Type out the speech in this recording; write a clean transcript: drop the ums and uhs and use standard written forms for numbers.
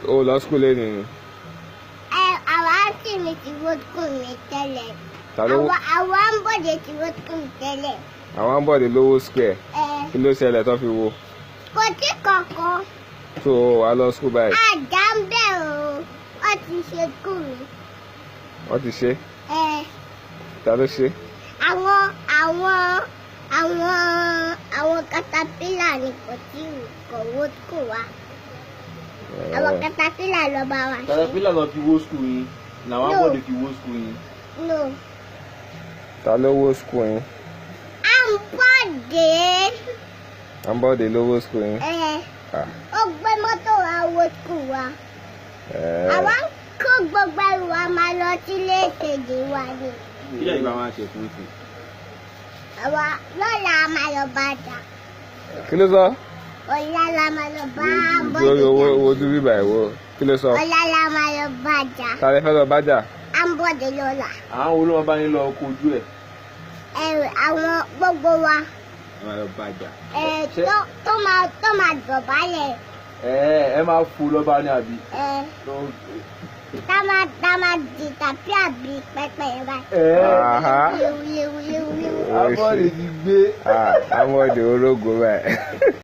O lọ school lẹ́nu ni. Ẹ àwọn àǹtí mi ti wó school mi tẹ́lẹ̀. Ta ló Àwọn Ambode ti wó school mi tẹ́lẹ̀. Àwọn Ambode lówó square. Ẹ. Kí ló ṣẹlẹ̀ tó fi wo? Kò tí kankan. Tó o wà lọ school báyìí. Àjà ń bẹ̀ o. Wọ́n ti ṣe school mi. Wọ́n ti ṣe. Ẹ. Ta ló ṣe? Àwọn katapila ni kò tí kò wó school wa. Àwọn katapila ló bá wa ṣe. Caterpillar lọ fi wó school yín. Làwọn No. Ambode fi wó school yín. No. Ta ló wó school yín? Ambode. Ambode ló wó school yín. Ẹ. Ah. Ó gbé mọ́tò wa wó school wa. Ẹ. Àwa ń kó gbogbo ẹrù wa máa lọ sílé ìkejì wa ni. Kí lẹ́yìn bá máa ṣe fún sí? Àwa lọ́la a máa lọ bá jà. Kí ló sọ? Ọ̀la la máa lọ bá Ambode Lórí owó jà. ojú bíbà ìwọ. Kí ló sọ? Ọ̀la la máa lọ bá jà. Ta lẹ fẹ́ lọ bá jà? Ambode lọ́la. Àwọn wo ló máa bá yín lọ ọkọ̀ ojú ẹ̀? Ẹrù àwọn gbogbo wa. Ẹ máa lọ bá jà. Ẹ tó máa dọ̀bálẹ̀. Ẹ máa fò lọ́ba ní àbí? Ẹ tá máa di tàbí àbí pẹ́pẹ́ báyìí. Ẹ Aha. Léwu léwu léwu léwu. Ambode ti gbé. Ah, Ambode orógo báyìí.